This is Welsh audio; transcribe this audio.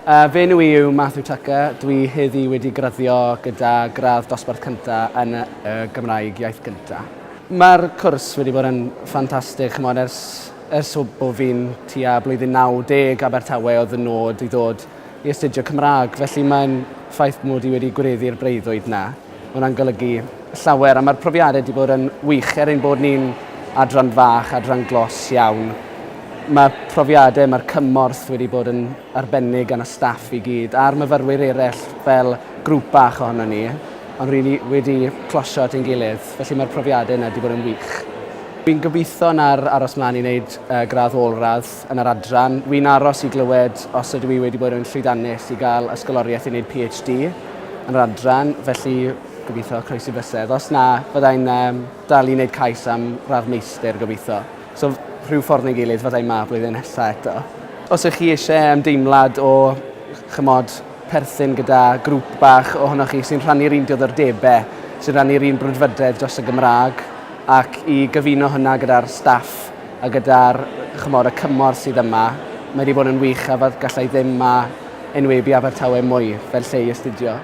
Fy enw i yw Matthew Tucker. Dwi heddi wedi graddio gyda gradd dosbarth cynta yn y Gymraeg iaith gynta. Mae'r cwrs wedi bod yn ffantastig, ch'mod, ers ers o bo fi'n tua blwyddyn 90 Abertawe oedd y nod i ddod i astudio Cymraeg, felly mae'n ffaith mod i wedi gwireddu'r breuddwyd 'na. Mae hwnna'n golygu llawer a mae'r profiadau wedi bod yn wych er ein bod ni'n adran fach, adran glos iawn. Mae profiadau, mae'r cymorth wedi bod yn arbennig gan y staff i gyd a'r myfyrwyr eraill fel grŵp bach ohono ni, ond ry'n ni wedi closio at ein gilydd, felly mae'r profiadau yna wedi bod yn wych. Fi'n gobeithio na'r aros mlaen i wneud gradd ôl-radd yn yr adran. Wi'n aros i glywed os ydw i wedi bod yn llwyddiannus i gael ysgoloriaeth i wneud PhD yn yr adran, felly gobeithio croesi bysedd. Os na, fyddai'n um, dal i wneud cais am radd meistr gobeithio. So rhyw ffordd neu gilydd fyddai ma blwyddyn nesaf eto. Os ych chi eisiau ymdeimlad o, chymod, perthyn gyda grŵp bach ohonoch chi sy'n rhannu'r un diddordebau, sy'n rhannu'r un brwdfrydedd dros y Gymraeg, ac i gyfuno hynna gyda'r staff a gyda'r chymod, y cymorth sydd yma, mae wedi bod yn wych a gallai ddim a enwebu Abertawe mwy fel lle i astudio.